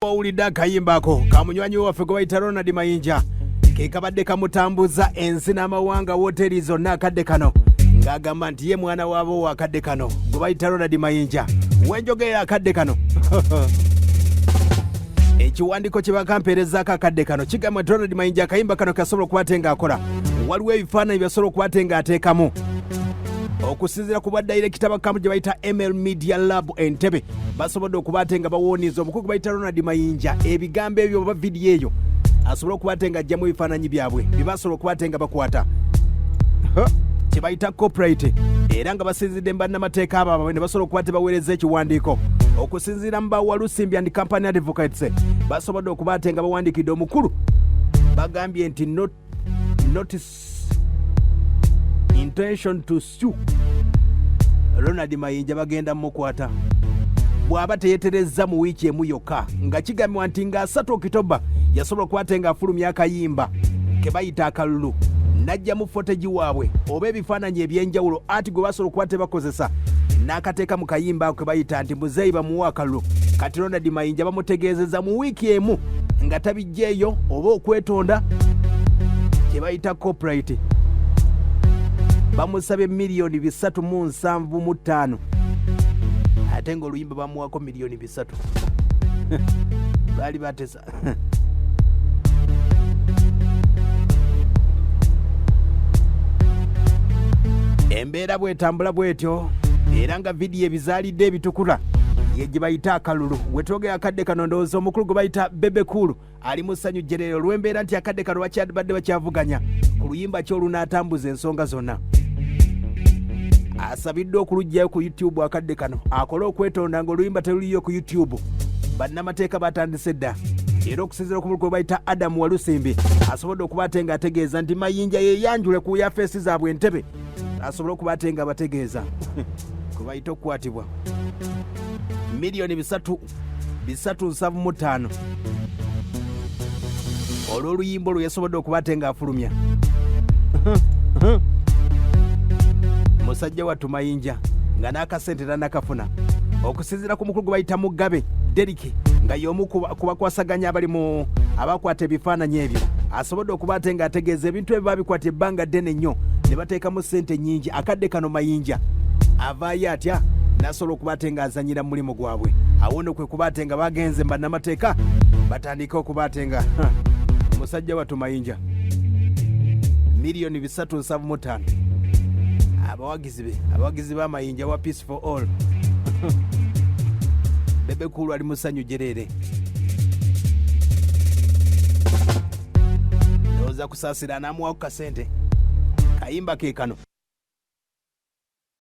Owulidde akayimba ako ka munywanyi waffe gwe bayita Ronald Mayinja, ke kabadde kamutambuza ensi n'amawanga, woteeri zonna akadde kano, ng'agamba nti ye mwana waabo akadde kano gwe bayita Ronald Mayinja. Wenjogerera akadde kano, ekiwandiiko kye bakampeerezaako akadde kano kigamba nti Ronald Mayinja akayimba kano kasobola okuba ate ng'akola, waliwo ebifaananyi byasobola okuba ate ng'ateekamu. Okusinziira ku badayirekita ba kampuni gye bayita ML Media Lab Entebe, basobodde okuba ate nga bawooniza omukugu bayita Ronald Mayinja ebigambo ebyo oba vidiyo eyo asobole okuba ate nga ajjamu ebifaananyi byabwe bye basobola okuba ate nga bakwata kye bayita copyright, era nga basinzidde mu bannamateeka abo ababwe ne basobola okuba tebaweereza ekiwandiiko. Okusinziira mu Bawalusimbi and Company Advocates, basobodde okuba ate nga bawandiikidde omukulu, bagambye nti notice intention to sue Ronald Mayinja, bagenda mukwata bw'aba teyeterezza mu wiiki emu yokka, nga kigambibwa nti nga 3 Okitoba yasobola okuba ate ng'afulumya akayimba ke bayita Akalulu, n'ajjamu footage waabwe oba ebifaananyi ebyenjawulo ati gwe basobola okuba tebakozesa, n'akateeka mu kayimba ako ke bayita nti Muzeeyi Bamuwa Akalulu. Kati Ronald Mayinja bamutegeezeza mu wiiki emu nga tabijjeeyo oba okwetonda kye bayita copyright, bamusabye miliyoni 375, ate ng'oluyimba bamuwako miliyoni 3. Baali batesa. Embeera bwetambula bwetyo, era nga vidiyo ebizaalidde ebitukula ye gye bayita Akalulu. Wetwogera akadde kano, ndowooza omukulu gwe bayita Bebe Cool ali mu ssanyu jjerere olw'embeera nti akadde kano bakyabadde bakyavuganya ku luyimba ki olunaatambuza ensonga zonna. Asabiddwa okuluggyayo ku YouTube akadde kano, akole okwetonda ng'oluyimba teruliyo ku YouTube. Bannamateeka batandise dda, era okusinziira ku mukulu gwe bayita Adamu Walusimbi, asobodde okuba ate ng'ategeeza nti Mayinja yeeyanjule ku yafeesi zaabwe Entebe, asobole okuba ate nga bategeeza kwe bayita okukwatibwa miliyoni 3 375 olw'oluyimba olwo yasobodde okuba ate ng'afulumya. Musajja wattu Mayinja nga n'akasente tanakafuna. Okusinziira ku mukulu gwe bayita Mugabe Deriki, nga y'omu ku bakwasaganya abali mu abakwata ebifaananyi ebyo, asobodde okuba ate ng'ategeeza ebintu ebyo babikwata ebbanga ddene nnyo ne bateekamu ssente nnyingi. Akadde kano Mayinja avaayo atya n'asobola okuba ate ng'azanyira mu mulimu gwabwe? Awo nno kwe kuba ate nga bagenze mu bannamateeka batandike okuba ate nga musajja wattu Mayinja miliyoni 375, abawagizi be, abawagizi ba Mayinja wa Peace for All, Bebe Cool ali musanyu jereere. Ndowooza kusaasira anaamuwako kasente kayimba ke kano.